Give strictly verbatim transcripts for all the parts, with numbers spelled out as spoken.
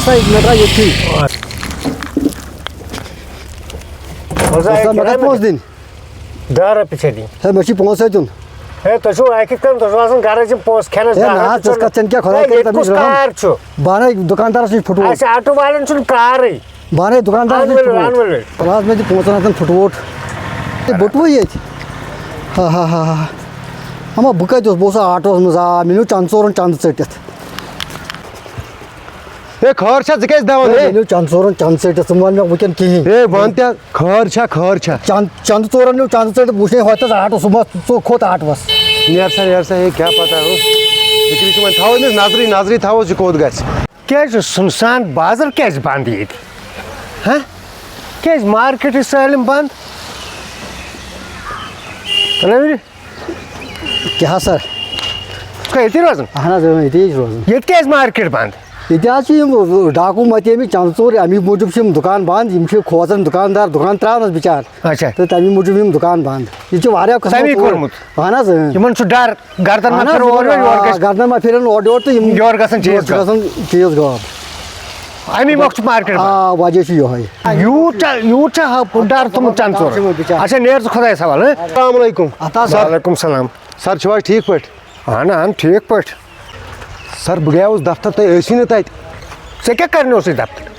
سا، یہِ مےٚ درٛاو ییٚتھی۔ وۄنۍ زن وۄنۍ زن مےٚ کَتہِ پونٛسہٕ دِنۍ؟ دَہ رۄپیہِ چھےٚ دِنۍ۔ ہے، مےٚ چھِ پونٛسہٕ اَتہِ دیُن۔ ہے، تۄہہِ چھُو اَکہِ کَرُن، تۄہہِ چھُو آسان گَرَس یِم پونٛسہٕ کھٮ۪نَس ہے، دَہ نہ رۄپیہِ حظ، ژٕ ٲس چھُنہٕ۔ کَتھ، ژےٚ کیٛاہ خۄداے ہے، کٔرِتھ ییٚتہِ مےٚ کُس رَٹُن؟ کار چھُ؟ بہٕ اَنَے دُکاندارَس نِش پھُٹووٹ۔ اَسہِ آٹوٗ والٮ۪ن چھُنہٕ کارٕے۔ بہٕ اَنَے دُکاندارَس اَن نِش ؤلِو، پھُٹووٹ۔ اَن ؤلِو۔ تَلہٕ حظ، مےٚ دِ پونٛسَن ہَتَن پھُٹووٹ۔ ہے، بٔٹوٕ ییٚتہِ۔ ہا، ہا، ہا، ہا۔ اما، بہٕ کَتہِ اوسُس؟ بہٕ اوسُس آٹوَس منٛز۔ آ، مےٚ نیوٗ چَنٛدٕ ژورَن چَنٛدٕ ژٔٹِتھ۔ ہے، خٲر چھا؟ ژٕ کیٛازِ دَوان؟ ہے، ہے؟ مےٚ نیوٗ چَنٛدٕ ژورَن چَنٛدٕ ژٔٹِتھ، ژٕ وَن مےٚ وٕنکٮ۪ن کِہیٖنۍ۔ ہے، وَن تہِ، خٲر چھا، خٲر چھا؟ چَنٛدٕ، چَنٛدٕ ژورَن نیوٗ چَنٛدٕ ژٔٹِتھ، وٕچھ ہے، ہۄتہِ ٲس آٹوَس، صُبحَس ژٕ کھوٚت آٹوَس۔ نیر سا، نیر سا، ہے، کیٛاہ پَتہ ہُہ؟ فِکرِ چھِ وۄنۍ، تھاوو أمِس نظرٕے، نظرٕے تھاووس یہِ کوٚت گژھِ۔ کیٛازِ چھُ سُنسان بازر کیٛازِ بنٛد ییٚتہِ؟ ہہ؟ کیٛازِ مارکیٹ چھِ سٲلِم بنٛد؟ رٔوِو۔ کیٛاہ حظ سر؟ ژٕ چھُکھا ییٚتی روزان؟ اہن حظ، اۭں، ییٚتی حظ چھُس روزان۔ ییٚتہِ کیٛازِ مارکیٹ بنٛد؟ ییٚتہِ حظ چھِ یِم ڈاکوٗ مَتے مٕتۍ چَنٛدٕ ژوٗر، اَمی موٗجوٗب چھِ یِم دُکان بنٛد، یِم چھِ کھوژان دُکاندار دُکان ترٛاونَس بِچار۔ اچھا۔ تہٕ تَمی موٗجوٗب یِم دُکان بنٛد۔ ییٚتہِ چھِ واریاہ قٕسمو تَمی ژوٗر۔ کوٚرمُت؟ اہن حظ، اۭں۔ یِمَن چھُ ڈر، گردن ما اہن حظ، پھِرن اورٕ یورٕ، یورٕ آ، گژھِ گردن ما پھِرن اورٕ یورٕ تہٕ یِم یورٕ گژھن چیٖز یورٕ چھِ غٲب۔ گژھان چیٖز غٲب۔ اَمی مۄکھ چھُ مارکیٹ بنٛد۔ آ، وجہ چھُ یِہوٚے۔ یوٗت چھا، یوٗت چھا ہا ڈر تھوٚمُت چَنٛدٕ ژورَن؟ بِچار۔ اچھا، نیر ژٕ خۄدایَس حوالہٕ، ہہ؟ السلام علیکم۔ عطا صٲب۔ وعلیکم السلام۔ سر، چھِو حظ ٹھیٖک پٲٹھۍ؟ اہن، اہن، ٹھیٖک پٲٹھۍ۔ سر، بہٕ گٔیاوُس دفتر، تُہۍ ٲسِو نہٕ تَتہِ۔ ژےٚ کیٛاہ کرنہِ اوسُے دفتر؟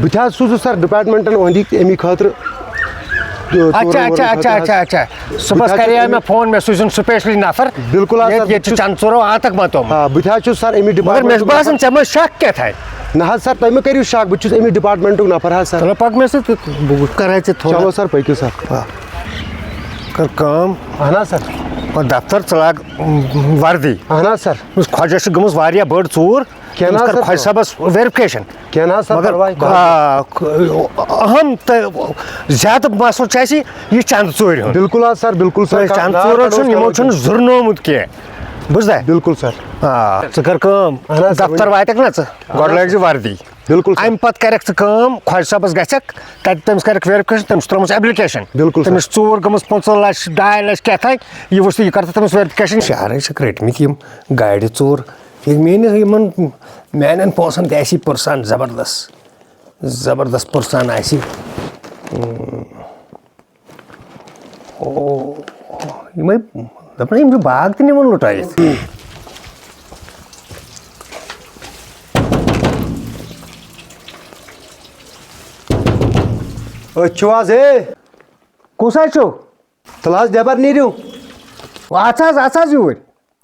بہٕ تہِ حظ سوٗزُس سر ڈپارٹمنٹن أہنٛدِ اَمی خٲطرٕ، تہٕ اچھا، ژورَن اچھا، وورَن اچھا، خٲطرٕ اچھا، حظ۔ اچھا۔ صُبحس بہٕ تہِ حظ کرے چھُس مےٚ فون، مےٚ سوٗزِن سپیشلی نفر۔ بِلکُل حظ ییٚتہِ، سر، ییٚتہِ چھُ بہٕ چھُس چَنٛدٕ ژورو آتک متومُت۔ آ، بہٕ تہِ حظ چھُس سر اَمی مگر مےٚ چھُ ڈپارٹمنٹُک باسان نفر۔ ژےٚ منٛز شک کیٛاہ تھایہِ۔ نہ حظ سر، تُہۍ مہٕ کٔرِو شک، بہٕ تہِ چھُس اَمی ڈپارٹمنٹُک نفر حظ سر۔ چلو پَک مےٚ سۭتۍ تہٕ بہٕ کرے ژےٚ تھوڑا۔ چلو سر، پٔکِو سر۔ آ۔ کر کٲم۔ اہن حظ سر۔ اور دفتر ژٕ لاگ وردی۔ اہن حظ سر۔ یُس خۄجَس چھِ گٔمٕژ واریاہ بٔڑ ژوٗر۔ کینٛہہ نہ تٔمِس حظ کر سر۔ خۄجہِ صٲبَس ویرِفِکیشن۔ کینٛہہ نہ حظ سر، مگر، پرواے کانٛہہ۔ آ، اہم تہٕ زیادٕ مسلہٕ چھُ اَسہِ یہِ چندٕ ژوٗرِ ہُنٛد۔ بِلکُل حظ سر، بِلکُل سر، تہٕ چندٕ نار ژوٗر کڑوس چھُنہٕ، یِمو کڑوس چھُنہٕ کینٛہہ۔ زُرنومُت کینٛہہ۔ بوٗزتھا؟ بِلکُل سر۔ آ، ژٕ کر کٲم، اہن حظ سر، دفتر ؤنِو۔ واتکھ نہ ژٕ، اہن گۄڈٕ حظ۔ لٲگۍ زِ وردی۔ بِلکُل سر۔ اَمہِ پتہٕ کرکھ ژٕ کٲم، خۄجہِ صٲبَس گژھکھ، تَتہِ تٔمِس کرکھ ویرِفِکیشن، تٔمِس چھُ ترٲومٕژ ایپلیکیشن۔ بِلکُل سر۔ تٔمِس چھِ ژوٗر گٔمٕژ پٕنٛژٕہ لَچھ، ڈاے لَچھ کیٛاہ تام، یہِ وٕچھ تہٕ یہِ کر تہٕ تٔمِس ویرِفِکیشن۔ شہرٕکۍ چھِکھ رٔٹمٕتۍ یِم گاڑِ ژوٗر۔ ییٚلہِ میٛٲنِس یِمَن، میٛانٮ۪ن پونٛسَن تہِ آسہِ یہِ پٕرسان زبردست، زبردست پٕرسان آسہِ۔ او، یِمَے دَپان، یِم چھِ باغ تہِ نِوان لُٹٲیِتھ۔ أتھۍ چھِو حظ، ہے؟ کُس حظ چھُو؟ تَلہٕ حظ نٮ۪بر نیٖرِو۔ اَژھ حظ، اَژھ حظ یوٗرۍ۔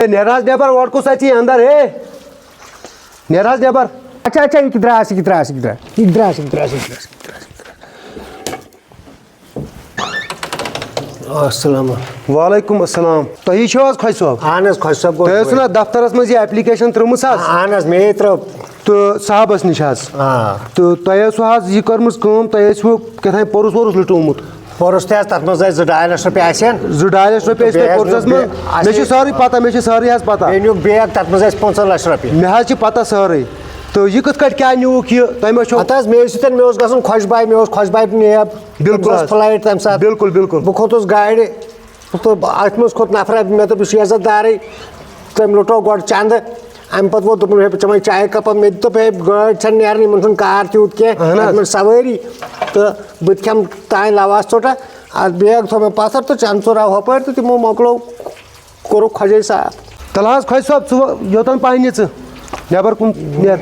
ہے، نیر حظ نٮ۪بر، اورٕ کُس اَژِ اَندر، ہے؟ نیر حظ نٮ۪بر۔ اچھا، اچھا، یہِ کہِ درٛاس، یہِ کہِ درٛاس، یہِ کہِ درٛاس۔ یہِ کہِ درٛاس، یہِ کہِ درٛاس، یہِ کہِ درٛاس، یہِ کہِ درٛاس۔ السلام۔ وعلیکم السلام۔ تُہی چھِو حظ خۄجہِ صٲب؟ اہن حظ، خۄجہِ صٲب گوٚو۔ تۄہہِ ٲسوٕ نا دفترس منٛز یہِ application ترٲومٕژ حظ؟ اہن حظ، مے ترٲو۔ تہٕ صاحبس نِش حظ۔ آ۔ تہٕ تۄہہِ ٲسوٕ حظ یہِ کٔرمٕژ کٲم، تۄہہِ ٲسوٕ کیٛاہ تام پوٚرُس ووٚرُس لُٹومُت۔ پوٚرُس تہِ حظ، تَتھ منٛز ٲسۍ زٕ ڈاے لَچھ رۄپیہِ آسہِ ہن۔ زٕ ڈاے لَچھ رۄپیہِ ٲسۍ تۄہہِ بیٚیہِ حظ پوٚرُسَس نیوٗ منٛز؟ بیٚیہِ، مےٚ چھِ اَسہِ سٲرٕے پَتہ، مےٚ چھِ سٲرٕے حظ پَتہ۔ بیٚیہِ نیوٗکھ بیگ، تَتھ منٛز ٲسۍ پٕنٛژٕہ لَچھ رۄپیہِ۔ مےٚ حظ چھِ پَتہ سٲرٕے، تہٕ تۄہہِ ما چھو؟ ہَتہٕ حظ، مےٚ ٲسۍ سۭتۍ، مےٚ اوس گژھُن خۄش باے، مےٚ اوس خۄش باے نیب۔ بِلکُل تٔمِس ٲس حظ۔ Flight تَمہِ ساتہٕ۔ بِلکُل، بِلکُل۔ بہٕ کھوٚتُس گاڑِ، تہٕ اَتھ منٛز کھوٚت نفرا، مےٚ دوٚپ، "یہِ چھُ یزت دارٕے۔" تٔمۍ لُٹو گۄڈٕ چندٕ، اَمہِ پتہٕ ووت، دوٚپُن، "ہے، بہٕ چٮ۪مَے چایہِ کپا۔" مےٚ تہِ دوٚپ، "ہے، گٲڑۍ چھَنہٕ نیران، یِمن چھُنہٕ کار تیوٗت کینٛہہ، اہن حظ۔ اَتھ منٛز سوٲری، تہٕ بہٕ تہِ کھٮ۪مہٕ تانۍ لواس ژوٚٹا۔" اَتھ بیگ تھوٚو مےٚ پَتھر تہٕ چندٕ ژوٚر آو ہۄپٲرۍ تہٕ تِمو مۄکلو، کوٚرُکھ خۄجے صاف۔ تَلہٕ حظ، خۄجہِ صٲب، ژٕ وۄ-، یوٚتام پَے نہِ ژٕ، نٮ۪بر کُن نیر۔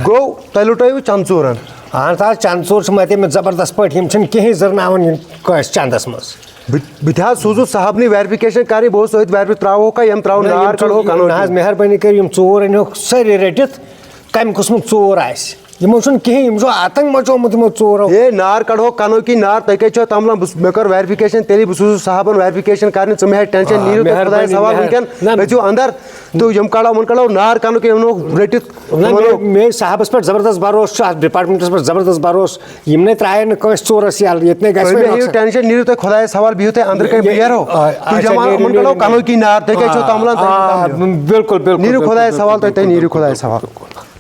گوٚو، تۄہہِ لُٹٲیوٕ چندٕ ژوٗرن؟ اہن حظ، چندٕ ژوٗر چھِ مَتے مےٚ زبردست پٲٹھۍ، یِم چھِنہٕ کِہیٖنۍ زٕرناوان یِم کٲنٛسہِ چندس منٛز۔ بہٕ، بہٕ تہِ حظ سوٗزُس صاحبنٕے verification کرنہِ، بہٕ اوسُس أتھۍ verify ترٛاوہوکھا، یِم ترٛاوو نہ، یِم نار کڑہو ژوٗر، کنو نہ حظ، کِنۍ۔ مہربٲنی کٔرِو، یِم ژوٗر أنۍہوکھ سٲری رٔٹِتھ، کَمہِ قٕسمُک ژوٗر آسہِ۔ یِمو چھُنہٕ کِہیٖنۍ، یِم چھُ آتنٛک مچومُت یِمو ژوٗرو۔ ہے، نار کڑہوکھ کنو کِنۍ نار، تۄہہِ کیٛازِ چھو تملان؟ بہٕ، مےٚ کٔر verification، تیٚلی بہٕ سوٗزُس صاحبن verification کرنہِ، ژٕ مہٕ ہےٚ tension، آ، نیٖرِو تُہۍ مہربٲنی، خۄدایس حوالہٕ مہر-، وٕنکٮ۪ن، نہ، أژِو اندر۔ تہٕ یِم کڑو، یِمن کڑو نار کنو کِنۍ، یِمن رٔٹِتھ، نہ، یِمن مےٚ، مےٚ صاحبس پٮ۪ٹھ زبردست بھروسہٕ چھُ، اتھ departmentس پٮ۪ٹھ زبردست بھروسہٕ، یِم نے ترٛایَن نہٕ کٲنٛسہِ ژوٗرس یلہٕ، ییٚتہِ نے گژھِ تُہۍ وۄنۍ مہٕ ہیٚیِو نۄقصان۔ Tension، نیٖرِو تُہۍ خۄدایس حوالہٕ، بِہِو تُہۍ أنٛدرٕ کَنہِ، بہٕ یہِ، نیرو۔ آ، تُہۍ اچھا، جمع، نیٖرِو، یِمن نیٖرِو، کڑو نیٖرِو۔ کنو کِنۍ نار، تُہۍ کیٛازِ چھِو آ، تملان، تُہۍ آ، کیٛازِ تملان؟ بِلکُل، بِلکُل، نیٖرِو بِلکُل، خۄدایس بِلکُل، حوالہٕ، تُہۍ، تُہۍ بِلکُل، نیٖرِو بِلکُل، خۄدایس بِلکُل، حوالہٕ۔ بِلکُل۔